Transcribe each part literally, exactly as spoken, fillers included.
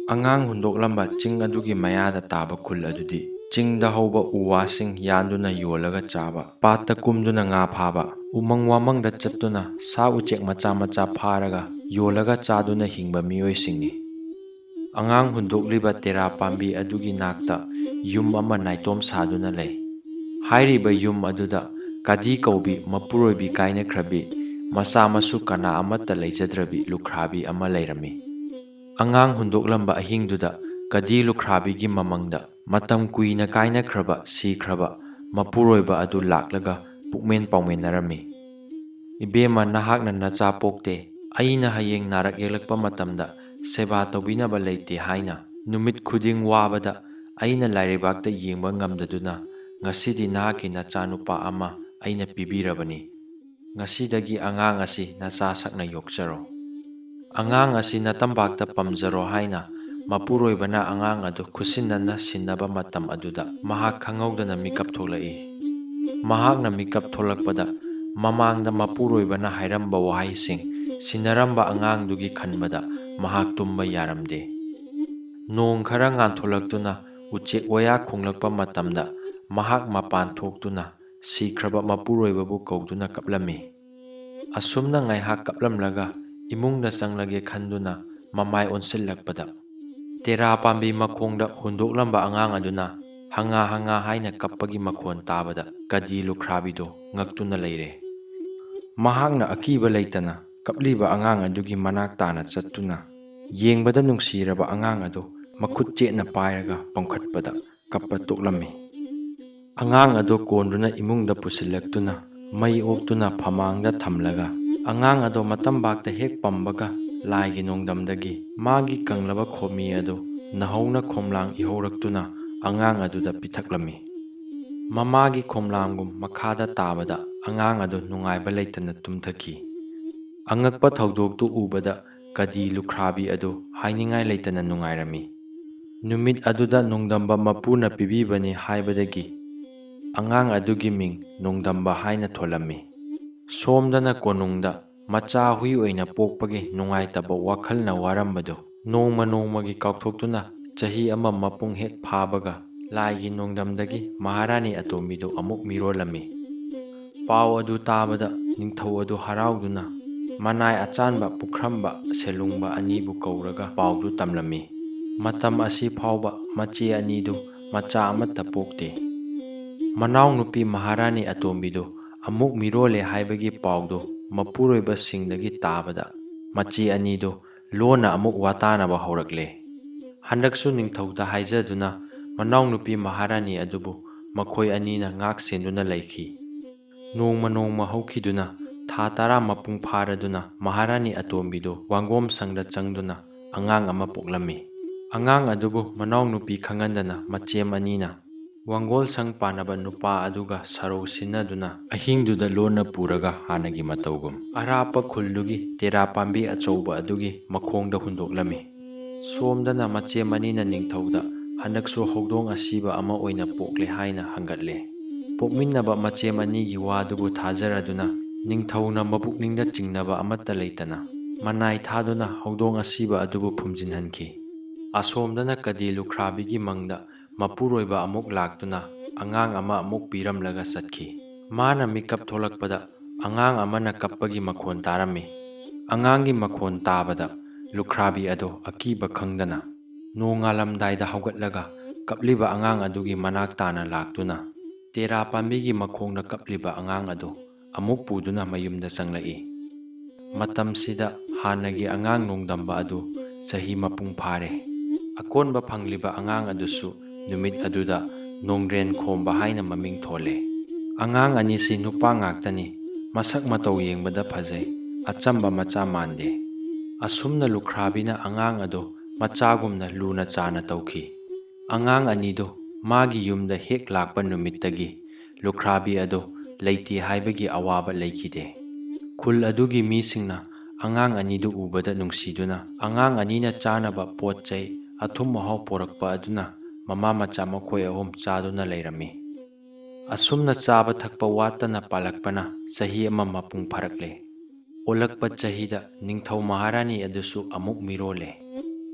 ꯑꯉꯥꯡ ꯍꯨꯟꯗꯣꯛꯂꯝꯕ ꯆꯤꯡ ꯑꯗꯨꯒꯤ ꯃꯌꯥꯗ ꯇꯥꯕ ꯈꯨꯜ ꯑꯗꯨꯗꯤ ꯆꯤꯡꯗ ꯍꯧꯕ ꯎ ꯋꯥꯁꯤꯡ ꯌꯥꯟꯗꯨꯅ ꯌꯣꯜꯂꯒ ꯆꯥꯕ, ꯄꯥꯠꯇ ꯀꯨꯝꯗꯨꯅ ꯉꯥ ꯐꯥꯕ, ꯎꯃꯪ ꯋꯥꯃꯪꯗ ꯆꯠꯇꯨꯅ ꯁꯥ ꯎꯆꯦꯛ ꯃꯆꯥ ꯃꯆꯥ ꯐꯥꯔꯒ ꯌꯣꯜꯂꯒ ꯆꯥꯗꯨꯅ ꯍꯤꯡꯕ ꯃꯤꯑꯣꯏꯁꯤꯡꯅꯤ꯫ ꯑꯉꯥꯡ ꯍꯨꯟꯗꯣꯛꯂꯤꯕ ꯇꯦꯔꯥ ꯄꯥꯝꯕꯤ ꯑꯗꯨꯒꯤ ꯅꯥꯛꯇ ꯌꯨꯝ ꯑꯃ ꯅꯥꯏꯇꯣꯝ ꯁꯥꯗꯨꯅ ꯂꯩ꯫ ꯍꯥꯏꯔꯤꯕ ꯌꯨꯝ ꯑꯗꯨꯗ ꯀꯥꯗꯤ ꯀꯧꯕꯤ ꯃꯄꯨꯔꯣꯏꯕꯤ ꯀꯥꯏꯅꯈ꯭ꯔꯕꯤ, ꯃꯆꯥ ꯃꯁꯨ ꯀꯅꯥ ꯑꯃꯠꯇ ꯂꯩꯖꯗ꯭ꯔꯕꯤ ꯂꯨꯈ꯭ꯔꯥꯕꯤ ꯑꯃ ꯂꯩꯔꯝꯃꯤ꯫ ꯑꯉꯥꯡ ꯍꯨꯟꯗꯣꯛꯂꯝꯕ ꯑꯍꯤꯡꯗꯨꯗ ꯀꯥꯗꯤ ꯂꯨꯈ꯭ꯔꯥꯕꯤꯒꯤ ꯃꯃꯪꯗ ꯃꯇꯝ ꯀꯨꯏꯅ ꯀꯥꯏꯅꯈ꯭ꯔꯕ, ꯁꯤꯈ꯭ꯔꯕ ꯃꯄꯨꯔꯣꯏꯕ ꯑꯗꯨ ꯂꯥꯛꯂꯒ ꯄꯨꯛꯃꯦꯟ ꯄꯥꯎꯃꯦꯟꯅꯔꯝꯃꯤ꯫ "ꯏꯕꯦꯝꯃ, ꯅꯍꯥꯛꯅ ꯅꯆꯥ ꯄꯣꯛꯇꯦ, ꯑꯩꯅ ꯍꯌꯦꯡ ꯅꯥꯔꯛ ꯌꯦꯛꯂꯛꯄ ꯃꯇꯝꯗ ꯁꯦꯕꯥ ꯇꯧꯕꯤꯅꯕ ꯂꯩꯇꯦ ꯍꯥꯏꯅ ꯅꯨꯃꯤꯠ ꯈꯨꯗꯤꯡ ꯋꯥꯕꯗ ꯑꯩꯅ ꯂꯥꯏꯔꯩꯕꯥꯛꯇ ꯌꯦꯡꯕ ꯉꯝꯗꯗꯨꯅ ꯉꯁꯤꯗꯤ ꯅꯍꯥꯛꯀꯤ ꯅꯆꯥꯅꯨꯄꯥ ꯑꯃ ꯑꯩꯅ ꯄꯤꯕꯤꯔꯕꯅꯤ꯫ ꯉꯁꯤꯗꯒꯤ ꯑꯉꯥꯡ ꯑꯁꯤ ꯅꯆꯥ ꯁꯛꯅ ꯌꯣꯛꯆꯔꯣ꯫ ꯑꯉꯥꯡ ꯑꯁꯤ ꯅꯇꯝꯄꯥꯛꯇ ꯄꯝꯖꯔꯣ" ꯍꯥꯏꯅ ꯃꯄꯨꯔꯣꯏꯕꯅ ꯑꯉꯥꯡ ꯑꯗꯨ ꯈꯨꯠꯁꯤꯟꯅꯅ ꯁꯤꯟꯅꯕ ꯃꯇꯝ ꯑꯗꯨꯗ ꯃꯍꯥꯛ ꯈꯪꯍꯧꯗꯅ ꯃꯤꯀꯞ ꯊꯣꯛꯂꯛꯏ꯫ ꯃꯍꯥꯛꯅ ꯃꯤꯀꯞ ꯊꯣꯛꯂꯛꯄꯗ ꯃꯃꯥꯡꯗ ꯃꯄꯨꯔꯣꯏꯕꯅ ꯍꯥꯏꯔꯝꯕ ꯋꯥꯍꯩꯁꯤꯡ ꯁꯤꯟꯅꯔꯝꯕ ꯑꯉꯥꯡꯗꯨꯒꯤ ꯈꯟꯕꯗ ꯃꯍꯥꯛ ꯇꯨꯝꯕ ꯌꯥꯔꯝꯗꯦ꯫ ꯅꯣꯡ ꯈꯔ ꯉꯥꯟꯊꯣꯛꯂꯛꯇꯨꯅ ꯎꯆꯦꯛ ꯋꯥꯌꯥ ꯈꯣꯡꯂꯛꯄ ꯃꯇꯝꯗ ꯃꯍꯥꯛ ꯃꯄꯥꯟ ꯊꯣꯛꯇꯨꯅ ꯁꯤꯈ꯭ꯔꯕ ꯃꯄꯨꯔꯣꯏꯕꯕꯨ ꯀꯧꯗꯨꯅ ꯀꯞꯂꯝꯃꯤ꯫ ꯑꯁꯨꯝꯅ ꯉꯥꯏꯍꯥꯛ ꯀꯞꯂꯝꯂꯒ ꯏꯃꯨꯡꯗ ꯆꯪꯂꯒꯦ ꯈꯟꯗꯨꯅ ꯃꯃꯥꯏ ꯑꯣꯟꯁꯤꯜꯂꯛꯄꯗ ꯇꯦꯔꯥ ꯄꯥꯝꯕꯤ ꯃꯈꯣꯡꯗ ꯍꯨꯟꯗꯣꯛꯂꯝꯕ ꯑꯉꯥꯡ ꯑꯗꯨꯅ ꯍꯪꯉꯥ ꯍꯪꯉꯥ ꯍꯥꯏꯅ ꯀꯞꯄꯒꯤ ꯃꯈꯣꯟ ꯇꯥꯕꯗ ꯀꯗꯤ ꯂꯨꯈ꯭ꯔꯥꯕꯤꯗꯨ ꯉꯛꯇꯨꯅ ꯂꯩꯔꯦ꯫ ꯃꯍꯥꯛꯅ ꯑꯀꯤꯕ ꯂꯩꯇꯅ ꯀꯞꯂꯤꯕ ꯑꯉꯥꯡ ꯑꯗꯨꯒꯤ ꯃꯅꯥꯛ ꯇꯥꯅ ꯆꯠꯇꯨꯅ ꯌꯦꯡꯕꯗ ꯅꯨꯡꯁꯤꯔꯕ ꯑꯉꯥꯡ ꯑꯗꯨ ꯃꯈꯨꯠ ꯆꯦꯠꯅ ꯄꯥꯏꯔꯒ ꯄꯝꯈꯠꯄꯗ ꯀꯞꯄ ꯇꯣꯛꯂꯝꯃꯤ꯫ ꯑꯉꯥꯡ ꯑꯗꯨ ꯀꯣꯟꯗꯨꯅ ꯏꯃꯨꯡꯗ ꯄꯨꯁꯤꯜꯂꯛꯇꯨꯅ ꯃꯩ ꯑꯣꯛꯇꯨꯅ ꯐꯃꯥꯡꯗ ꯊꯝꯂꯒ ꯑꯉꯥꯡ ꯑꯗꯨ ꯃꯇꯝꯕꯥꯛꯇ ꯍꯦꯛ ꯄꯝꯕꯒ ꯂꯥꯏꯒꯤ ꯅꯣꯡꯗꯝꯗꯒꯤ ꯃꯥꯒꯤ ꯀꯪꯂꯕ ꯈꯣꯝꯃꯤ ꯑꯗꯨ ꯅꯍꯧꯅ ꯈꯣꯝꯂꯥꯡ ꯏꯍꯧꯔꯛꯇꯨꯅ ꯑꯉꯥꯡ ꯑꯗꯨꯗ ꯄꯤꯊꯛꯂꯝꯃꯤ꯫ ꯃꯃꯥꯒꯤ ꯈꯣꯝꯂꯥꯡꯒꯨꯝ ꯃꯈꯥꯗ ꯇꯥꯕꯗ ꯑꯉꯥꯡ ꯑꯗꯨ ꯅꯨꯡꯉꯥꯏꯕ ꯂꯩꯇꯅ ꯇꯨꯝꯊꯈꯤ꯫ ꯑꯉꯛꯄ ꯊꯧꯗꯣꯛꯇꯨ ꯎꯕꯗ ꯀꯗꯤ ꯂꯨꯈ꯭ꯔꯥꯕꯤ ꯑꯗꯨ ꯍꯥꯏꯅꯤꯡꯉꯥꯏ ꯂꯩꯇꯅ ꯅꯨꯡꯉꯥꯏꯔꯝꯃꯤ꯫ ꯅꯨꯃꯤꯠ ꯑꯗꯨꯗ ꯅꯣꯡꯗꯝꯕ ꯃꯄꯨꯅ ꯄꯤꯕꯤꯕꯅꯤ ꯍꯥꯏꯕꯗꯒꯤ ꯑꯉꯥꯡ ꯑꯗꯨꯒꯤ ꯃꯤꯡ ꯅꯣꯡꯗꯝꯕ ꯍꯥꯏꯅ ꯊꯣꯜꯂꯝꯃꯤ꯫ ꯁꯣꯝꯗꯅ ꯀꯣꯅꯨꯡꯗ ꯃꯆꯥ ꯍꯨꯏ ꯑꯣꯏꯅ ꯄꯣꯛꯄꯒꯤ ꯅꯨꯡꯉꯥꯏꯇꯕ ꯋꯥꯈꯜꯅ ꯋꯥꯔꯝꯕꯗꯨ ꯅꯣꯡꯃ ꯅꯣꯡꯃꯒꯤ ꯀꯥꯎꯊꯣꯛꯇꯨꯅ ꯆꯍꯤ ꯑꯃ ꯃꯄꯨꯡ ꯍꯦꯛ ꯐꯥꯕꯒ ꯂꯥꯏꯒꯤ ꯅꯣꯡꯗꯝꯗꯒꯤ ꯃꯍꯥꯔꯥꯅꯤ ꯑꯇꯣꯝꯕꯤꯗꯨ ꯑꯃꯨꯛ ꯃꯤꯔꯣꯜꯂꯝꯃꯤ꯫ ꯄꯥꯎ ꯑꯗꯨ ꯇꯥꯕꯗ ꯅꯤꯡꯊꯧ ꯑꯗꯨ ꯍꯔꯥꯎꯗꯨꯅ ꯃꯅꯥꯏ ꯑꯆꯥꯟꯕ ꯄꯨꯈ꯭ꯔꯝꯕ ꯁꯦꯂꯨꯡꯕ ꯑꯅꯤꯕꯨ ꯀꯧꯔꯒ ꯄꯥꯎꯗꯨ ꯇꯝꯂꯝꯃꯤ꯫ ꯃꯇꯝ ꯑꯁꯤ ꯐꯥꯎꯕ ꯃꯆꯦ ꯑꯅꯤꯗꯨ ꯃꯆꯥ ꯑꯃꯠꯇ ꯄꯣꯛꯇꯦ꯫ ꯃꯅꯥꯎꯅꯨꯄꯤ ꯃꯍꯥꯔꯥꯅꯤ ꯑꯇꯣꯝꯕꯤꯗꯨ ꯑꯃꯨꯛ ꯃꯤꯔꯣꯜꯂꯦ ꯍꯥꯏꯕꯒꯤ ꯄꯥꯎꯗꯨ ꯃꯄꯨꯔꯣꯏꯕꯁꯤꯡꯗꯒꯤ ꯇꯥꯕꯗ ꯃꯆꯦ ꯑꯅꯤꯗꯨ ꯂꯣꯟꯅ ꯑꯃꯨꯛ ꯋꯥꯇꯥꯅꯕ ꯍꯧꯔꯛꯂꯦ꯫ ꯍꯟꯗꯛꯁꯨ ꯅꯤꯡꯊꯧꯗ ꯍꯥꯏꯖꯗꯨꯅ ꯃꯅꯥꯎꯅꯨꯄꯤ ꯃꯍꯥꯔꯥꯅꯤ ꯑꯗꯨꯕꯨ ꯃꯈꯣꯏ ꯑꯅꯤꯅ ꯉꯥꯛ ꯁꯦꯟꯗꯨꯅ ꯂꯩꯈꯤ꯫ ꯅꯣꯡꯃ ꯅꯣꯡꯃ ꯍꯧꯈꯤꯗꯨꯅ ꯊꯥ ꯇꯔꯥ ꯃꯄꯨꯡ ꯐꯥꯔꯗꯨꯅ ꯃꯍꯥꯔꯥꯅꯤ ꯑꯇꯣꯝꯕꯤꯗꯨ ꯋꯥꯡꯒꯣꯝ ꯁꯪꯗ ꯆꯪꯗꯨꯅ ꯑꯉꯥꯡ ꯑꯃ ꯄꯣꯛꯂꯝꯃꯤ꯫ ꯑꯉꯥꯡ ꯑꯗꯨꯕꯨ ꯃꯅꯥꯎꯅꯨꯄꯤ ꯈꯪꯍꯟꯗꯅ ꯃꯆꯦꯝ ꯑꯅꯤꯅ ꯋꯥꯡꯒꯣꯜ ꯁꯪ ꯄꯥꯟꯅꯕ ꯅꯨꯄꯥ ꯑꯗꯨꯒ ꯁꯔꯧ ꯁꯤꯟꯅꯗꯨꯅ ꯑꯍꯤꯡꯗꯨꯗ ꯂꯣꯟꯅ ꯄꯨꯔꯒ ꯍꯥꯟꯅꯒꯤ ꯃꯇꯧꯒꯨꯝ ꯑꯔꯥꯞꯄ ꯈꯨꯜꯗꯨꯒꯤ ꯇꯦꯔꯥ ꯄꯥꯝꯕꯤ ꯑꯆꯧꯕ ꯑꯗꯨꯒꯤ ꯃꯈꯣꯡꯗ ꯍꯨꯟꯗꯣꯛꯂꯝꯃꯤ꯫ ꯁꯣꯝꯗꯅ ꯃꯆꯦꯝ ꯑꯅꯤꯅ ꯅꯤꯡꯊꯧꯗ ꯍꯟꯗꯛꯁꯨ ꯍꯧꯗꯣꯡ ꯑꯁꯤꯕ ꯑꯃ ꯑꯣꯏꯅ ꯄꯣꯛꯂꯦ ꯍꯥꯏꯅ ꯍꯪꯒꯠꯂꯦ꯫ ꯄꯣꯛꯃꯤꯟꯅꯕ ꯃꯆꯦꯝ ꯑꯅꯤꯒꯤ ꯋꯥꯗꯨꯕꯨ ꯊꯥꯖꯔꯗꯨꯅ ꯅꯤꯡꯊꯧꯅ ꯃꯄꯨꯛꯅꯤꯡꯗ ꯆꯤꯡꯅꯕ ꯑꯃꯠꯇ ꯂꯩꯇꯅ ꯃꯅꯥꯏ ꯊꯥꯗꯨꯅ ꯍꯧꯗꯣꯡ ꯑꯁꯤꯕ ꯑꯗꯨꯕꯨ ꯐꯨꯝꯖꯤꯟꯍꯟꯈꯤ꯫ ꯑꯁꯣꯝꯗꯅ ꯀꯗꯤ ꯂꯨꯈ꯭ꯔꯥꯕꯤꯒꯤ ꯃꯪꯗ ꯃꯄꯨꯔꯣꯏꯕ ꯑꯃꯨꯛ ꯂꯥꯛꯇꯨꯅ ꯑꯉꯥꯡ ꯑꯃ ꯑꯃꯨꯛ ꯄꯤꯔꯝꯂꯒ ꯆꯠꯈꯤ꯫ ꯃꯥꯅ ꯃꯤꯀꯞ ꯊꯣꯛꯂꯛꯄꯗ ꯑꯉꯥꯡ ꯑꯃꯅ ꯀꯞꯄꯒꯤ ꯃꯈꯣꯟ ꯇꯥꯔꯝꯃꯤ꯫ ꯑꯉꯥꯡꯒꯤ ꯃꯈꯣꯟ ꯇꯥꯕꯗ ꯂꯨꯈ꯭ꯔꯥꯕꯤ ꯑꯗꯣ ꯑꯀꯤꯕ ꯈꯪꯗꯅ ꯅꯣꯡꯉꯥꯜꯂꯝꯗꯥꯏꯗ ꯍꯧꯒꯠꯂꯒ ꯀꯞꯂꯤꯕ ꯑꯉꯥꯡ ꯑꯗꯨꯒꯤ ꯃꯅꯥꯛ ꯇꯥꯅ ꯂꯥꯛꯇꯨꯅ ꯇꯦꯔꯥ ꯄꯥꯝꯕꯤꯒꯤ ꯃꯈꯣꯡꯗ ꯀꯞꯂꯤꯕ ꯑꯉꯥꯡ ꯑꯗꯨ ꯑꯃꯨꯛ ꯄꯨꯗꯨꯅ ꯃꯌꯨꯝꯗ ꯆꯪꯂꯛꯏ꯫ ꯃꯇꯝꯁꯤꯗ ꯍꯥꯟꯅꯒꯤ ꯑꯉꯥꯡ ꯅꯣꯡꯗꯝꯕ ꯑꯗꯨ ꯆꯍꯤ ꯃꯄꯨꯡ ꯐꯥꯔꯦ꯫ ꯑꯀꯣꯟꯕ ꯐꯪꯂꯤꯕ ꯑꯉꯥꯡ ꯑꯗꯨꯁꯨ ꯅꯨꯃꯤꯠ ꯑꯗꯨꯗ ꯅꯣꯡꯗ꯭ꯔꯦꯟ ꯈꯣꯝꯕ ꯍꯥꯏꯅ ꯃꯃꯤꯡ ꯊꯣꯜꯂꯦ꯫ ꯑꯉꯥꯡ ꯑꯅꯤꯁꯤ ꯅꯨꯄꯥ ꯉꯥꯛꯇꯅꯤ꯫ ꯃꯁꯛ ꯃꯇꯧ ꯌꯦꯡꯕꯗ ꯐꯖꯩ꯫ ꯑꯆꯝꯕ ꯃꯆꯥ ꯃꯥꯟꯗꯦ꯫ ꯑꯁꯨꯝꯅ ꯂꯨꯈ꯭ꯔꯥꯕꯤꯅ ꯑꯉꯥꯡ ꯑꯗꯨ ꯃꯆꯥꯒꯨꯝꯅ ꯂꯨꯅ ꯆꯥꯅ ꯇꯧꯈꯤ꯫ ꯑꯉꯥꯡ ꯑꯅꯤꯗꯨ ꯃꯥꯒꯤ ꯌꯨꯝꯗ ꯍꯦꯛ ꯂꯥꯛꯄ ꯅꯨꯃꯤꯠꯇꯒꯤ ꯂꯨꯈ꯭ꯔꯥꯕꯤ ꯑꯗꯨ ꯂꯩꯇꯦ ꯍꯥꯏꯕꯒꯤ ꯑꯋꯥꯕ ꯂꯩꯈꯤꯗꯦ꯫ ꯈꯨꯜ ꯑꯗꯨꯒꯤ ꯃꯤꯁꯤꯡꯅ ꯑꯉꯥꯡ ꯑꯅꯤꯗꯨ ꯎꯕꯗ ꯅꯨꯡꯁꯤꯗꯨꯅ ꯑꯉꯥꯡ ꯑꯅꯤꯅ ꯆꯥꯅꯕ ꯄꯣꯠ ꯆꯩ, ꯑꯊꯨꯝ ꯑꯍꯥꯎ ꯄꯣꯔꯛꯄ ꯑꯗꯨꯅ ꯃꯃꯥ ꯃꯆꯥ ꯃꯈꯣꯏ ꯑꯍꯨꯝ ꯆꯥꯗꯨꯅ ꯂꯩꯔꯝꯃꯤ꯫ ꯑꯁꯨꯝꯅ ꯆꯥꯕ ꯊꯛꯄ ꯋꯥꯠꯇꯅ ꯄꯥꯜꯂꯛꯄꯅ ꯆꯍꯤ ꯑꯃ ꯃꯄꯨꯡ ꯐꯥꯔꯛꯂꯦ꯫ ꯑꯣꯜꯂꯛꯄ ꯆꯍꯤꯗ ꯅꯤꯡꯊꯧ ꯃꯍꯥꯔꯥꯅꯤ ꯑꯗꯨꯁꯨ ꯑꯃꯨꯛ ꯃꯤꯔꯣꯜꯂꯦ꯫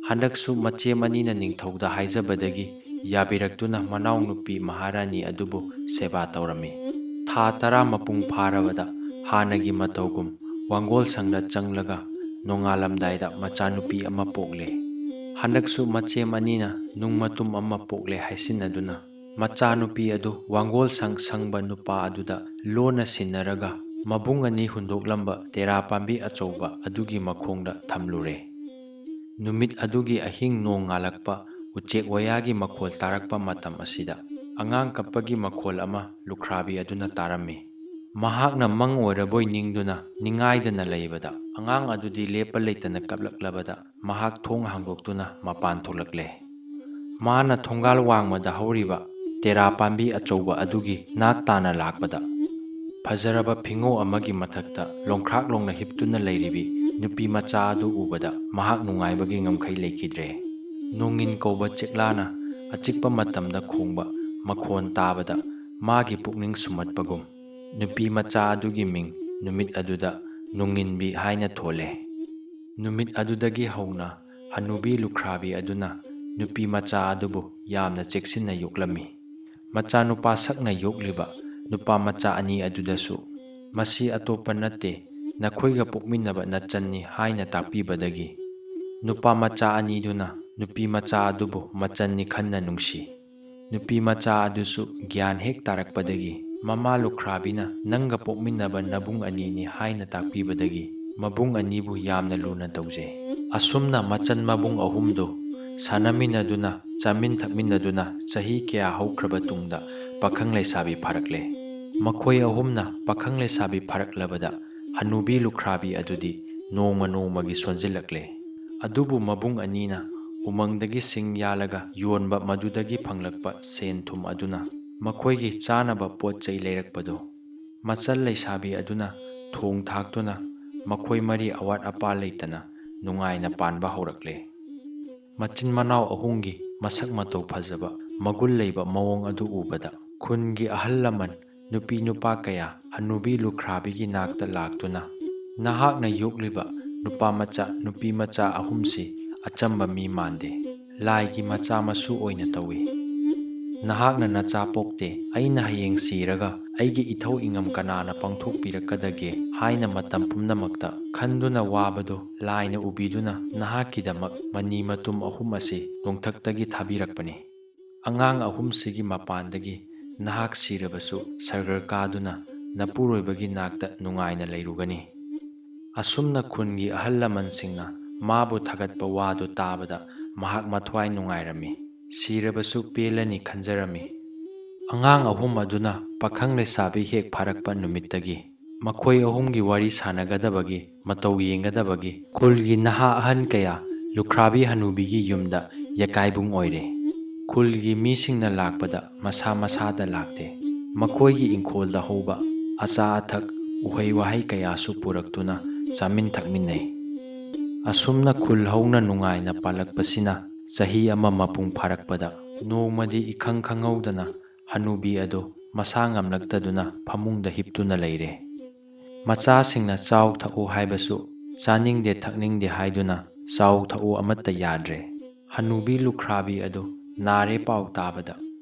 ꯍꯟꯗꯛꯁꯨ ꯃꯆꯦꯝ ꯑꯅꯤꯅ ꯅꯤꯡꯊꯧꯗ ꯍꯥꯏꯖꯕꯗꯒꯤ ꯌꯥꯕꯤꯔꯛꯇꯨꯅ ꯃꯅꯥꯎꯅꯨꯄꯤ ꯃꯍꯥꯔꯥꯅꯤ ꯑꯗꯨꯕꯨ ꯁꯦꯕꯥ ꯇꯧꯔꯝꯃꯤ꯫ ꯊꯥ ꯇꯔꯥ ꯃꯄꯨꯡ ꯐꯥꯔꯕꯗ ꯍꯥꯟꯅꯒꯤ ꯃꯇꯧꯒꯨꯝ ꯋꯥꯡꯒꯣꯜ ꯁꯪꯗ ꯆꯪꯂꯒ ꯅꯣꯡꯉꯥꯜꯂꯝꯗꯥꯏꯗ ꯃꯆꯥꯅꯨꯄꯤ ꯑꯃ ꯄꯣꯛꯂꯦ꯫ ꯍꯟꯗꯛꯁꯨ ꯃꯆꯦꯝ ꯑꯅꯤꯅ ꯅꯨꯡ ꯃꯇꯨꯝ ꯑꯃ ꯄꯣꯛꯂꯦ ꯍꯥꯏꯁꯤꯟꯅꯗꯨꯅ ꯃꯆꯥꯅꯨꯄꯤ ꯑꯗꯨ ꯋꯥꯡꯒꯣꯜ ꯁꯪ ꯁꯪꯕ ꯅꯨꯄꯥ ꯑꯗꯨꯗ ꯂꯣꯟꯅ ꯁꯤꯟꯅꯔꯒ ꯃꯕꯨꯡ ꯑꯅꯤ ꯍꯨꯟꯗꯣꯛꯂꯝꯕ ꯇꯦꯔꯥ ꯄꯥꯝꯕꯤ ꯑꯆꯧꯕ ꯑꯗꯨꯒꯤ ꯃꯈꯣꯡꯗ ꯊꯝꯂꯨꯔꯦ꯫ ꯅꯨꯃꯤꯠ ꯑꯗꯨꯒꯤ ꯑꯍꯤꯡ ꯅꯣꯡ ꯉꯥꯜꯂꯛꯄ, ꯎꯆꯦꯛ ꯋꯥꯌꯥꯒꯤ ꯃꯈꯣꯜ ꯇꯥꯔꯛꯄ ꯃꯇꯝ ꯑꯁꯤꯗ ꯑꯉꯥꯡ ꯀꯞꯄꯒꯤ ꯃꯈꯣꯜ ꯑꯃ ꯂꯨꯈ꯭ꯔꯥꯕꯤ ꯑꯗꯨꯅ ꯇꯥꯔꯝꯃꯤ꯫ ꯃꯍꯥꯛꯅ ꯃꯪ ꯑꯣꯏꯔꯕꯣꯏ ꯅꯤꯡꯗꯨꯅ ꯅꯤꯡꯉꯥꯏꯗꯅ ꯂꯩꯕꯗ, ꯑꯉꯥꯡ ꯑꯗꯨꯗꯤ ꯂꯦꯞꯄ ꯂꯩꯇꯅ ꯀꯞꯂꯛꯂꯕꯗ ꯃꯍꯥꯛ ꯊꯣꯡ ꯍꯥꯡꯗꯣꯛꯇꯨꯅ ꯃꯄꯥꯟ ꯊꯣꯛꯂꯛꯂꯦ꯫ ꯃꯥꯅ ꯊꯣꯡꯒꯥꯜ ꯋꯥꯡꯃꯗ ꯍꯧꯔꯤꯕ ꯇꯦꯔꯥ ꯄꯥꯝꯕꯤ ꯑꯆꯧꯕ ꯑꯗꯨꯒꯤ ꯅꯥꯛ ꯇꯥꯅ ꯂꯥꯛꯄꯗ, ꯐꯖꯔꯕ ꯐꯤꯉꯧ ꯑꯃꯒꯤ ꯃꯊꯛꯇ ꯂꯣꯡꯈ꯭ꯔꯥꯛ ꯂꯣꯡꯅ ꯍꯤꯞꯇꯨꯅ ꯂꯩꯔꯤꯕꯤ ꯅꯨꯄꯤ ꯃꯆꯥ ꯑꯗꯨ ꯎꯕꯗ ꯃꯍꯥꯛ ꯅꯨꯡꯉꯥꯏꯕꯒꯤ ꯉꯝꯈꯩ ꯂꯩꯈꯤꯗ꯭ꯔꯦ꯫ ꯅꯣꯡꯉꯤꯟ ꯀꯧꯕ ꯆꯦꯛꯂꯥꯅ ꯑꯆꯤꯛꯄ ꯃꯇꯝꯗ ꯈꯣꯡꯕ ꯃꯈꯣꯟ ꯇꯥꯕꯗ ꯃꯥꯒꯤ ꯄꯨꯛꯅꯤꯡ ꯁꯨꯝꯍꯠꯄꯒꯨꯝ, ꯅꯨꯄꯤ ꯃꯆꯥ ꯑꯗꯨꯒꯤ ꯃꯤꯡ ꯅꯨꯃꯤꯠ ꯑꯗꯨꯗ ꯅꯣꯡꯉꯤꯟꯕꯤ ꯍꯥꯏꯅ ꯊꯣꯜꯂꯦ꯫ ꯅꯨꯃꯤꯠ ꯑꯗꯨꯗꯒꯤ ꯍꯧꯅ ꯍꯅꯨꯕꯤ ꯂꯨꯈ꯭ꯔꯥꯕꯤ ꯑꯗꯨꯅ ꯅꯨꯄꯤ ꯃꯆꯥ ꯑꯗꯨꯕꯨ ꯌꯥꯝꯅ ꯆꯦꯛꯁꯤꯟꯅ ꯌꯣꯛꯂꯝꯃꯤ꯫ ꯃꯆꯥꯅꯨꯄꯥ ꯁꯛꯅ ꯌꯣꯛꯂꯤꯕ ꯅꯨꯄꯥ ꯃꯆꯥ ꯑꯅꯤ ꯑꯗꯨꯗꯁꯨ, "ꯃꯁꯤ ꯑꯇꯣꯞꯄ ꯅꯠꯇꯦ, ꯅꯈꯣꯏꯒ ꯄꯣꯛꯃꯤꯟꯅꯕ ꯅꯆꯟꯅꯤ" ꯍꯥꯏꯅ ꯇꯥꯛꯄꯤꯕꯗꯒꯤ, ꯅꯨꯄꯥ ꯃꯆꯥ ꯑꯅꯤꯗꯨꯅ ꯅꯨꯄꯤ ꯃꯆꯥ ꯑꯗꯨꯕꯨ ꯃꯆꯟꯅꯤ ꯈꯟꯅ ꯅꯨꯡꯁꯤ꯫ ꯅꯨꯄꯤ ꯃꯆꯥ ꯑꯗꯨꯁꯨ ꯒ꯭ꯌꯥꯟ ꯍꯦꯛ ꯇꯥꯔꯛꯄꯗꯒꯤ, ꯃꯃꯥ ꯂꯨꯈ꯭ꯔꯥꯕꯤꯅ "ꯅꯪꯒ ꯄꯣꯛꯃꯤꯟꯅꯕ ꯅꯕꯨꯡ ꯑꯅꯤꯅꯤ" ꯍꯥꯏꯅ ꯇꯥꯛꯄꯤꯕꯗꯒꯤ, ꯃꯕꯨꯡ ꯑꯅꯤꯕꯨ ꯌꯥꯝꯅ ꯂꯨꯅ ꯇꯧꯖꯩ꯫ ꯑꯁꯨꯝꯅ ꯃꯆꯟ ꯃꯕꯨꯡ ꯑꯍꯨꯝꯗꯨ ꯁꯥꯟꯅꯃꯤꯟꯅꯗꯨꯅ, ꯆꯥꯃꯤꯟ ꯊꯛꯃꯤꯟꯅꯗꯨꯅ ꯆꯍꯤ ꯀꯌꯥ ꯍꯧꯈ꯭ꯔꯕ ꯇꯨꯡꯗ ꯄꯥꯈꯪ ꯂꯩꯁꯥꯕꯤ ꯐꯥꯔꯛꯂꯦ꯫ ꯃꯈꯣꯏ ꯑꯍꯨꯝꯅ ꯄꯥꯈꯪ ꯂꯩꯁꯥꯕꯤ ꯐꯥꯔꯛꯂꯕꯗ, ꯍꯅꯨꯕꯤ ꯂꯨꯈ꯭ꯔꯥꯕꯤ ꯑꯗꯨꯗꯤ ꯅꯣꯡꯃ ꯅꯣꯡꯃꯒꯤ ꯁꯣꯟꯖꯤꯜꯂꯛꯂꯦ꯫ ꯑꯗꯨꯕꯨ ꯃꯕꯨꯡ ꯑꯅꯤꯅ ꯎꯃꯪꯗꯒꯤ ꯁꯤꯡ ꯌꯥꯜꯂꯒ ꯌꯣꯟꯕ ꯃꯗꯨꯗꯒꯤ ꯐꯪꯂꯛꯄ ꯁꯦꯟ ꯊꯨꯝ ꯑꯗꯨꯅ ꯃꯈꯣꯏꯒꯤ ꯆꯥꯅꯕ ꯄꯣꯠ ꯆꯩ ꯂꯩꯔꯛꯄꯗꯨ ꯃꯆꯜ ꯂꯩꯁꯥꯕꯤ ꯑꯗꯨꯅ ꯊꯣꯡ ꯊꯥꯛꯇꯨꯅ ꯃꯈꯣꯏ ꯃꯔꯤ ꯑꯋꯥꯠ ꯑꯄꯥ ꯂꯩꯇꯅ ꯅꯨꯡꯉꯥꯏꯅ ꯄꯥꯟꯕ ꯍꯧꯔꯛꯂꯦ꯫ ꯃꯆꯤꯟ ꯃꯅꯥꯎ ꯑꯍꯨꯝꯒꯤ ꯃꯁꯛ ꯃꯇꯧ ꯐꯖꯕ, ꯃꯒꯨꯟ ꯂꯩꯕ ꯃꯑꯣꯡ ꯑꯗꯨ ꯎꯕꯗ, ꯈꯨꯟꯒꯤ ꯑꯍꯜ ꯂꯃꯟ, ꯅꯨꯄꯤ ꯅꯨꯄꯥ ꯀꯌꯥ ꯍꯅꯨꯕꯤ ꯂꯨꯈ꯭ꯔꯥꯕꯤꯒꯤ ꯅꯥꯛꯇ ꯂꯥꯛꯇꯨꯅ, "ꯅꯍꯥꯛꯅ ꯌꯣꯛꯂꯤꯕ ꯅꯨꯄꯥ ꯃꯆꯥ, ꯅꯨꯄꯤ ꯃꯆꯥ ꯑꯍꯨꯝꯁꯤ ꯑꯆꯝꯕ ꯃꯤ ꯃꯥꯟꯗꯦ꯫ ꯂꯥꯏꯒꯤ ꯃꯆꯥ ꯃꯁꯨ ꯑꯣꯏꯅ ꯇꯧꯏ꯫ ꯅꯍꯥꯛꯅ ꯅꯆꯥ ꯄꯣꯛꯇꯦ, ꯑꯩꯅ ꯍꯌꯦꯡ ꯁꯤꯔꯒ ꯑꯩꯒꯤ ꯏꯊꯧ ꯏꯉꯝ ꯀꯅꯥꯅ ꯄꯥꯡꯊꯣꯛꯄꯤꯔꯛꯀꯗꯒꯦ ꯍꯥꯏꯅ ꯃꯇꯝ ꯄꯨꯝꯅꯃꯛꯇ ꯈꯟꯗꯨꯅ ꯋꯥꯕꯗꯨ ꯂꯥꯏꯅ ꯎꯕꯤꯗꯨꯅ ꯅꯍꯥꯛꯀꯤꯗꯃꯛ ꯃꯅꯤ ꯃꯇꯨꯝ ꯑꯍꯨꯝ ꯑꯁꯤ ꯅꯣꯡꯊꯛꯇꯒꯤ ꯊꯥꯕꯤꯔꯛꯄꯅꯤ꯫ ꯑꯉꯥꯡ ꯑꯍꯨꯝꯁꯤꯒꯤ ꯃꯄꯥꯟꯗꯒꯤ ꯅꯍꯥꯛ ꯁꯤꯔꯕꯁꯨ ꯁꯔꯒꯔ ꯀꯥꯗꯨꯅ ꯅꯄꯨꯔꯣꯏꯕꯒꯤ ꯅꯥꯛꯇ ꯅꯨꯡꯉꯥꯏꯅ ꯂꯩꯔꯨꯒꯅꯤ꯫ ꯑꯁꯨꯝꯅ ꯈꯨꯟꯒꯤ ꯑꯍꯜ ꯂꯃꯟꯁꯤꯡꯅ ꯃꯥꯕꯨ ꯊꯥꯒꯠꯄ ꯋꯥꯗꯨ ꯇꯥꯕꯗ ꯃꯍꯥꯛ ꯃꯊ꯭ꯋꯥꯏ ꯅꯨꯡꯉꯥꯏꯔꯝꯃꯤ꯫ ꯁꯤꯔꯕꯁꯨ ꯄꯦꯜꯂꯅꯤ ꯈꯟꯖꯔꯝꯃꯤ꯫ ꯑꯉꯥꯡ ꯑꯍꯨꯝ ꯑꯗꯨꯅ ꯄꯥꯈꯪ ꯂꯩꯁꯥꯕꯤ ꯍꯦꯛ ꯐꯥꯔꯛꯄ ꯅꯨꯃꯤꯠꯇꯒꯤ ꯃꯈꯣꯏ ꯑꯍꯨꯝꯒꯤ ꯋꯥꯔꯤ ꯁꯥꯟꯅꯒꯗꯕꯒꯤ, ꯃꯇꯧ ꯌꯦꯡꯒꯗꯕꯒꯤ ꯈꯨꯜꯒꯤ ꯅꯍꯥ ꯑꯍꯟ ꯀꯌꯥ ꯂꯨꯈ꯭ꯔꯥꯕꯤ ꯍꯅꯨꯕꯤꯒꯤ ꯌꯨꯝꯗ ꯌꯦꯀꯥꯏꯕꯨꯡ ꯑꯣꯏꯔꯦ꯫ ꯈꯨꯜꯒꯤ ꯃꯤꯁꯤꯡꯅ ꯂꯥꯛꯄꯗ ꯃꯁꯥ ꯃꯁꯥꯗ ꯂꯥꯛꯇꯦ꯫ ꯃꯈꯣꯏꯒꯤ ꯏꯪꯈꯣꯜꯗ ꯍꯧꯕ ꯑꯆꯥ ꯑꯊꯛ, ꯎꯍꯩ ꯋꯥꯍꯩ ꯀꯌꯥꯁꯨ ꯄꯨꯔꯛꯇꯨꯅ ꯆꯥꯃꯤꯟ ꯊꯛꯃꯤꯟꯅꯩ꯫ ꯑꯁꯨꯝꯅ ꯈꯨꯜ ꯍꯧꯅ ꯅꯨꯡꯉꯥꯏꯅ ꯄꯥꯜꯂꯛꯄꯁꯤꯅ ꯆꯍꯤ ꯑꯃ ꯃꯄꯨꯡ ꯐꯥꯔꯛꯄꯗ ꯅꯣꯡꯃꯗꯤ ꯏꯈꯪ ꯈꯪꯍꯧꯗꯅ ꯍꯅꯨꯕꯤ ꯑꯗꯨ ꯃꯁꯥ ꯉꯝꯂꯛꯇꯗꯨꯅ ꯐꯃꯨꯡꯗ ꯍꯤꯞꯇꯨꯅ ꯂꯩꯔꯦ꯫ ꯃꯆꯥꯁꯤꯡꯅ ꯆꯥꯎ ꯊꯛꯎ ꯍꯥꯏꯕꯁꯨ ꯆꯥꯅꯤꯡꯗꯦ ꯊꯛꯅꯤꯡꯗꯦ ꯍꯥꯏꯗꯨꯅ ꯆꯥꯎ ꯊꯛꯎ ꯑꯃꯠꯇ ꯌꯥꯗ꯭ꯔꯦ꯫ ꯍꯅꯨꯕꯤ ꯂꯨꯈ꯭ꯔꯥꯕꯤ ꯑꯗꯨ ꯅꯥꯔꯦ ꯄꯥꯎ ꯇꯥꯕꯗ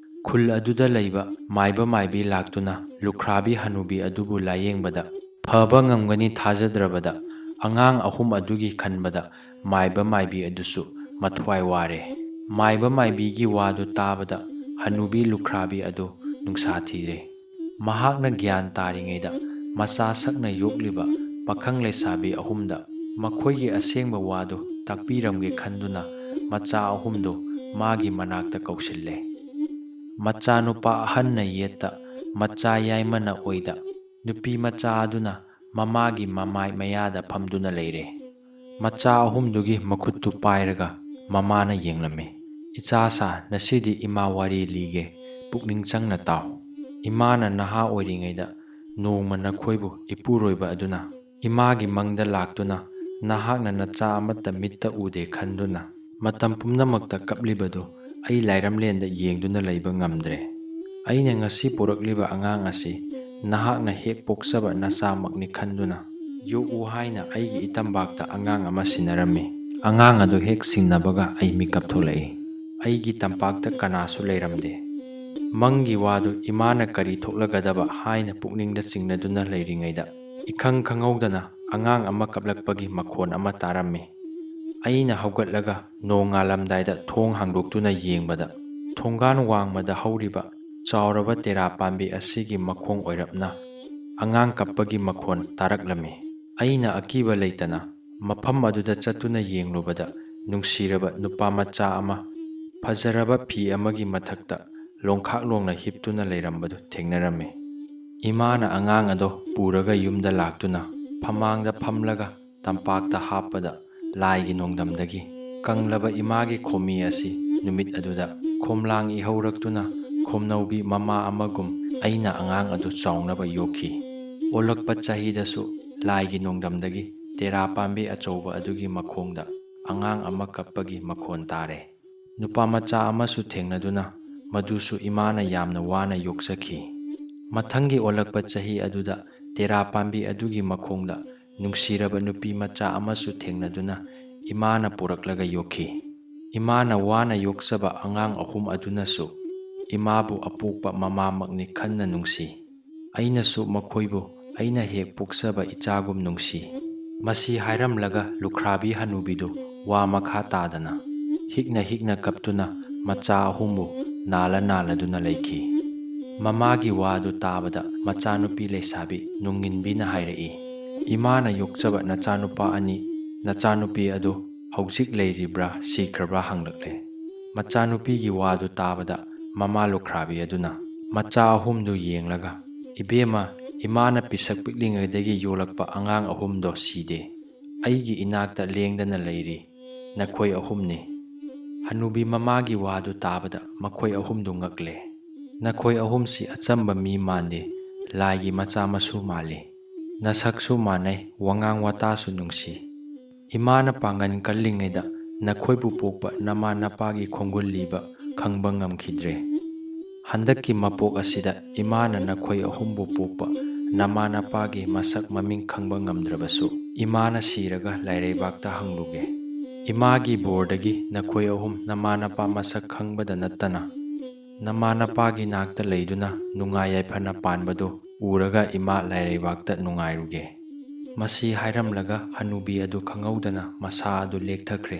ꯈꯨꯜ ꯑꯗꯨꯗ ꯂꯩꯕ ꯃꯥꯏꯕ ꯃꯥꯏꯕꯤ ꯂꯥꯛꯇꯨꯅ ꯂꯨꯈ꯭ꯔꯥꯕꯤ ꯍꯅꯨꯕꯤ ꯑꯗꯨꯕꯨ ꯂꯥꯌꯦꯡꯕꯗ ꯐꯕ ꯉꯝꯒꯅꯤ ꯊꯥꯖꯗ꯭ꯔꯕꯗ ꯑꯉꯥꯡ ꯑꯍꯨꯝ ꯑꯗꯨꯒꯤ ꯈꯟꯕꯗ ꯃꯥꯏꯕ ꯃꯥꯏꯕꯤ ꯑꯗꯨꯁꯨ ꯃꯊ꯭ꯋꯥꯏ ꯋꯥꯔꯦ꯫ ꯃꯥꯏꯕ ꯃꯥꯏꯕꯤꯒꯤ ꯋꯥꯗꯨ ꯇꯥꯕꯗ ꯍꯅꯨꯕꯤ ꯂꯨꯈ꯭ꯔꯥꯕꯤ ꯑꯗꯨ ꯅꯨꯡꯁꯥ ꯊꯤꯔꯦ꯫ ꯃꯍꯥꯛꯅ ꯒ꯭ꯌꯥꯟ ꯇꯥꯔꯤꯉꯩꯗ ꯃꯆꯥ ꯁꯛꯅ ꯌꯣꯛꯂꯤꯕ ꯄꯥꯈꯪ ꯂꯩꯁꯥꯕꯤ ꯑꯍꯨꯝꯗ ꯃꯈꯣꯏꯒꯤ ꯑꯁꯦꯡꯕ ꯋꯥꯗꯨ ꯇꯥꯛꯄꯤꯔꯝꯒꯦ ꯈꯟꯗꯨꯅ ꯃꯆꯥ ꯑꯍꯨꯝꯗꯨ ꯃꯥꯒꯤ ꯃꯅꯥꯛꯇ ꯀꯧꯁꯤꯜꯂꯦ꯫ ꯃꯆꯥꯅꯨꯄꯥ ꯑꯍꯟꯅ ꯌꯦꯠꯇ, ꯃꯆꯥ ꯌꯥꯏꯃꯅ ꯑꯣꯏꯗ, ꯅꯨꯄꯤ ꯃꯆꯥ ꯑꯗꯨꯅ ꯃꯃꯥꯒꯤ ꯃꯃꯥꯏ ꯃꯌꯥꯗ ꯐꯝꯗꯨꯅ ꯂꯩꯔꯦ꯫ ꯃꯆꯥ ꯑꯍꯨꯝꯗꯨꯒꯤ ꯃꯈꯨꯠꯇꯨ ꯄꯥꯏꯔꯒ ꯃꯃꯥꯅ ꯌꯦꯡꯂꯝꯃꯤ꯫ "ꯏꯆꯥꯁꯥ, ꯉꯁꯤꯗꯤ ꯏꯃꯥ ꯋꯥꯔꯤ ꯂꯤꯒꯦ, ꯄꯨꯛꯅꯤꯡ ꯆꯪꯅ ꯇꯥꯎ꯫ ꯏꯃꯥꯅ ꯅꯍꯥ ꯑꯣꯏꯔꯤꯉꯩꯗ ꯅꯣꯡꯃ ꯅꯈꯣꯏꯕꯨ ꯏꯄꯨꯔꯣꯏꯕ ꯑꯗꯨꯅ ꯏꯃꯥꯒꯤ ꯃꯪꯗ ꯂꯥꯛꯇꯨꯅ ꯅꯍꯥꯛꯅ ꯅꯆꯥ ꯑꯃꯠꯇ ꯃꯤꯠꯇ ꯎꯗꯦ ꯈꯟꯗꯨꯅ ꯃꯇꯝ ꯄꯨꯝꯅꯃꯛꯇ ꯀꯞꯂꯤꯕꯗꯨ ꯑꯩ ꯂꯥꯏꯔꯝꯂꯦꯟꯗ ꯌꯦꯡꯗꯨꯅ ꯂꯩꯕ ꯉꯝꯗ꯭ꯔꯦ꯫ ꯑꯩꯅ ꯉꯁꯤ ꯄꯨꯔꯛꯂꯤꯕ ꯑꯉꯥꯡ ꯑꯁꯤ ꯅꯍꯥꯛꯅ ꯍꯦꯛ ꯄꯣꯛꯆꯕ ꯅꯆꯥꯃꯛꯅꯤ ꯈꯟꯗꯨꯅ ꯌꯣꯛꯎ ꯍꯥꯏꯅ ꯑꯩꯒꯤ ꯏꯇꯝꯕꯥꯛꯇ ꯑꯉꯥꯡ ꯑꯃ ꯁꯤꯟꯅꯔꯝꯃꯤ꯫ ꯑꯉꯥꯡ ꯑꯗꯨ ꯍꯦꯛ ꯁꯤꯟꯅꯕꯒ ꯑꯩ ꯃꯤꯀꯞ ꯊꯣꯛꯂꯛꯏ꯫ ꯑꯩꯒꯤ ꯇꯝꯄꯥꯛꯇ ꯀꯅꯥꯁꯨ ꯂꯩꯔꯝꯗꯦ꯫ ꯃꯪꯒꯤ ꯋꯥꯗꯨ ꯏꯃꯥꯅ ꯀꯔꯤ ꯊꯣꯛꯂꯒꯗꯕ ꯍꯥꯏꯅ ꯄꯨꯛꯅꯤꯡꯗ ꯆꯤꯡꯅꯗꯨꯅ ꯂꯩꯔꯤꯉꯩꯗ, ꯏꯈꯪ ꯈꯪꯍꯧꯗꯅ ꯑꯉꯥꯡ ꯑꯃ ꯀꯞꯂꯛꯄꯒꯤ ꯃꯈꯣꯟ ꯑꯃ ꯇꯥꯔꯝꯃꯤ꯫ ꯑꯩꯅ ꯍꯧꯒꯠꯂꯒ ꯅꯣꯡ ꯉꯥꯜꯂꯝꯗꯥꯏꯗ ꯊꯣꯡ ꯍꯥꯡꯗꯣꯛꯇꯨꯅ ꯌꯦꯡꯕꯗ, ꯊꯣꯡꯒꯥꯟ ꯋꯥꯡꯃꯗ ꯍꯧꯔꯤꯕ ꯆꯥꯎꯔꯕ ꯇꯦꯔꯥ ꯄꯥꯝꯕꯤ ꯑꯁꯤꯒꯤ ꯃꯈꯣꯡ ꯑꯣꯏꯔꯞꯅ ꯑꯉꯥꯡ ꯀꯞꯄꯒꯤ ꯃꯈꯣꯟ ꯇꯥꯔꯛꯂꯝꯃꯤ꯫ ꯑꯩꯅ ꯑꯀꯤꯕ ꯂꯩꯇꯅ ꯃꯐꯝ ꯑꯗꯨꯗ ꯆꯠꯇꯨꯅ ꯌꯦꯡꯂꯨꯕꯗ, ꯅꯨꯡꯁꯤꯔꯕ ꯅꯨꯄꯥ ꯃꯆꯥ ꯑꯃ ꯐꯖꯔꯕ ꯐꯤ ꯑꯃꯒꯤ ꯃꯊꯛꯇ ꯂꯣꯡꯈꯥꯛ ꯂꯣꯡꯅ ꯍꯤꯞꯇꯨꯅ ꯂꯩꯔꯝꯕꯗꯨ ꯊꯦꯡꯅꯔꯝꯃꯤ꯫ ꯏꯃꯥꯅ ꯑꯉꯥꯡ ꯑꯗꯣ ꯄꯨꯔꯒ ꯌꯨꯝꯗ ꯂꯥꯛꯇꯨꯅ ꯐꯃꯥꯡꯗ ꯐꯝꯂꯒ ꯇꯝꯄꯥꯛꯇ ꯍꯥꯞꯄꯗ, ꯂꯥꯏꯒꯤ ꯅꯣꯡꯗꯝꯗꯒꯤ ꯀꯪꯂꯕ ꯏꯃꯥꯒꯤ ꯈꯣꯝꯃꯤ ꯑꯁꯤ ꯅꯨꯃꯤꯠ ꯑꯗꯨꯗ ꯈꯣꯝꯂꯥꯡ ꯏꯍꯧꯔꯛꯇꯨꯅ ꯈꯣꯝꯅꯧꯕꯤ ꯃꯃꯥ ꯑꯃꯒꯨꯝ ꯑꯩꯅ ꯑꯉꯥꯡ ꯑꯗꯨ ꯆꯥꯎꯅꯕ ꯌꯣꯛꯈꯤ꯫ ꯑꯣꯜꯂꯛꯄ ꯆꯍꯤꯗꯁꯨ ꯂꯥꯏꯒꯤ ꯅꯣꯡꯗꯝꯗꯒꯤ ꯇꯦꯔꯥ ꯄꯥꯝꯕꯤ ꯑꯆꯧꯕ ꯑꯗꯨꯒꯤ ꯃꯈꯣꯡꯗ ꯑꯉꯥꯡ ꯑꯃ ꯀꯞꯄꯒꯤ ꯃꯈꯣꯟ ꯇꯥꯔꯦ꯫ ꯅꯨꯄꯥ ꯃꯆꯥ ꯑꯃꯁꯨ ꯊꯦꯡꯅꯗꯨꯅ ꯃꯗꯨꯁꯨ ꯏꯃꯥꯅ ꯌꯥꯝꯅ ꯋꯥꯅ ꯌꯣꯛꯆꯈꯤ꯫ ꯃꯊꯪꯒꯤ ꯑꯣꯜꯂꯛꯄ ꯆꯍꯤ ꯑꯗꯨꯗ ꯇꯦꯔꯥ ꯄꯥꯝꯕꯤ ꯑꯗꯨꯒꯤ ꯃꯈꯣꯡꯗ ꯅꯨꯡꯁꯤꯔꯕ ꯅꯨꯄꯤ ꯃꯆꯥ ꯑꯃꯁꯨ ꯊꯦꯡꯅꯗꯨꯅ ꯏꯃꯥꯅ ꯄꯨꯔꯛꯂꯒ ꯌꯣꯛꯈꯤ꯫ ꯏꯃꯥꯅ ꯋꯥꯅ ꯌꯣꯛꯆꯕ ꯑꯉꯥꯡ ꯑꯍꯨꯝ ꯑꯗꯨꯅꯁꯨ ꯏꯃꯥꯕꯨ ꯑꯄꯣꯛꯄ ꯃꯃꯥꯃꯛꯅꯤ ꯈꯟꯅ ꯅꯨꯡꯁꯤ꯫ ꯑꯩꯅꯁꯨ ꯃꯈꯣꯏꯕꯨ ꯑꯩꯅ ꯍꯦꯛ ꯄꯣꯛꯆꯕ ꯏꯆꯥꯒꯨꯝ ꯅꯨꯡꯁꯤ꯫ ꯃꯁꯤ ꯍꯥꯏꯔꯝꯂꯒ ꯂꯨꯈ꯭ꯔꯥꯕꯤ ꯍꯅꯨꯕꯤꯗꯨ ꯋꯥ ꯃꯈꯥ ꯇꯥꯗꯅ ꯍꯤꯛꯅ ꯍꯤꯛꯅ ꯀꯞꯇꯨꯅ ꯃꯆꯥ ꯑꯍꯨꯝꯕꯨ ꯅꯥꯜꯂ ꯅꯥꯜꯂꯗꯨꯅ ꯂꯩꯈꯤ꯫ ꯃꯃꯥꯒꯤ ꯋꯥꯗꯨ ꯇꯥꯕꯗ ꯃꯆꯥꯅꯨꯄꯤ ꯂꯩꯁꯥꯕꯤ ꯅꯨꯡꯉꯤꯟꯕꯤꯅ ꯍꯥꯏꯔꯛꯏ, "ꯏꯃꯥꯅ ꯌꯣꯛꯆꯕ ꯅꯆꯥꯅꯨꯄꯥ ꯑꯅꯤ, ꯅꯆꯥꯅꯨꯄꯤ ꯑꯗꯨ ꯍꯧꯖꯤꯛ ꯂꯩꯔꯤꯕ꯭ꯔꯥ ꯁꯤꯈ꯭ꯔꯕ꯭ꯔꯥ?" ꯍꯪꯂꯛꯂꯦ꯫ ꯃꯆꯥꯅꯨꯄꯤꯒꯤ ꯋꯥꯗꯨ ꯇꯥꯕꯗ ꯃꯃꯥ ꯂꯨꯈ꯭ꯔꯥꯕꯤ ꯑꯗꯨꯅ ꯃꯆꯥ ꯑꯍꯨꯝꯗꯨ ꯌꯦꯡꯂꯒ, "ꯏꯕꯦꯝꯃ, ꯏꯃꯥꯅ ꯄꯤꯁꯛ ꯄꯤꯛꯂꯤꯉꯩꯗꯒꯤ ꯌꯣꯛꯂꯛꯄ ꯑꯉꯥꯡ ꯑꯍꯨꯝꯗꯣ ꯁꯤꯗꯦ꯫ ꯑꯩꯒꯤ ꯏꯅꯥꯛꯇ ꯂꯦꯡꯗꯅ ꯂꯩꯔꯤ꯫ ꯅꯈꯣꯏ ꯑꯍꯨꯝꯅꯤ꯫" ꯍꯅꯨꯕꯤ ꯃꯃꯥꯒꯤ ꯋꯥꯗꯨ ꯇꯥꯕꯗ ꯃꯈꯣꯏ ꯑꯍꯨꯝꯗꯨ ꯉꯛꯂꯦ꯫ "ꯅꯈꯣꯏ ꯑꯍꯨꯝꯁꯤ ꯑꯆꯝꯕ ꯃꯤ ꯃꯥꯟꯗꯦ, ꯂꯥꯏꯒꯤ ꯃꯆꯥ ꯃꯁꯨ ꯃꯥꯜꯂꯤ꯫ ꯅꯁꯛꯁꯨ ꯃꯥꯟꯅꯩ, ꯋꯥꯉꯥꯡ ꯋꯥꯇꯥꯁꯨ ꯅꯨꯡꯁꯤ꯫ ꯏꯃꯥꯅ ꯄꯥꯡꯒꯜ ꯀꯜꯂꯤꯉꯩꯗ ꯅꯈꯣꯏꯕꯨ ꯄꯣꯛꯄ ꯅꯃꯥ ꯅꯄꯥꯒꯤ ꯈꯣꯡꯒꯨꯜ ꯂꯤꯕ ꯈꯪꯕ ꯉꯝꯈꯤꯗ꯭ꯔꯦ꯫ ꯍꯟꯗꯛꯀꯤ ꯃꯄꯣꯛ ꯑꯁꯤꯗ ꯏꯃꯥꯅ ꯅꯈꯣꯏ ꯑꯍꯨꯝꯕꯨ ꯄꯣꯛꯄ ꯅꯃꯥ ꯅꯄꯥꯒꯤ ꯃꯁꯛ ꯃꯃꯤꯡ ꯈꯪꯕ ꯉꯝꯗ꯭ꯔꯕꯁꯨ, ꯏꯃꯥꯅ ꯁꯤꯔꯒ ꯂꯥꯏꯔꯩꯕꯥꯛꯇ ꯍꯪꯂꯨꯒꯦ꯫ "ꯏꯃꯥꯒꯤ ꯕꯣꯔꯗꯒꯤ ꯅꯈꯣꯏ ꯑꯍꯨꯝ ꯅꯃꯥ ꯅꯄꯥ ꯃꯁꯛ ꯈꯪꯕꯗ ꯅꯠꯇꯅ ꯅꯃꯥ ꯅꯄꯥꯒꯤ ꯅꯥꯛꯇ ꯂꯩꯗꯨꯅ ꯅꯨꯡꯉꯥꯏ ꯌꯥꯏꯐꯅ ꯄꯥꯟꯕꯗꯨ ꯎꯔꯒ ꯏꯃꯥ ꯂꯥꯏꯔꯩꯕꯥꯛꯇ ꯅꯨꯡꯉꯥꯏꯔꯨꯒꯦ꯫" ꯃꯁꯤ ꯍꯥꯏꯔꯝꯂꯒ ꯍꯅꯨꯕꯤ ꯑꯗꯨ ꯈꯪꯍꯧꯗꯅ ꯃꯁꯥ ꯑꯗꯨ ꯂꯦꯛꯊꯈ꯭ꯔꯦ꯫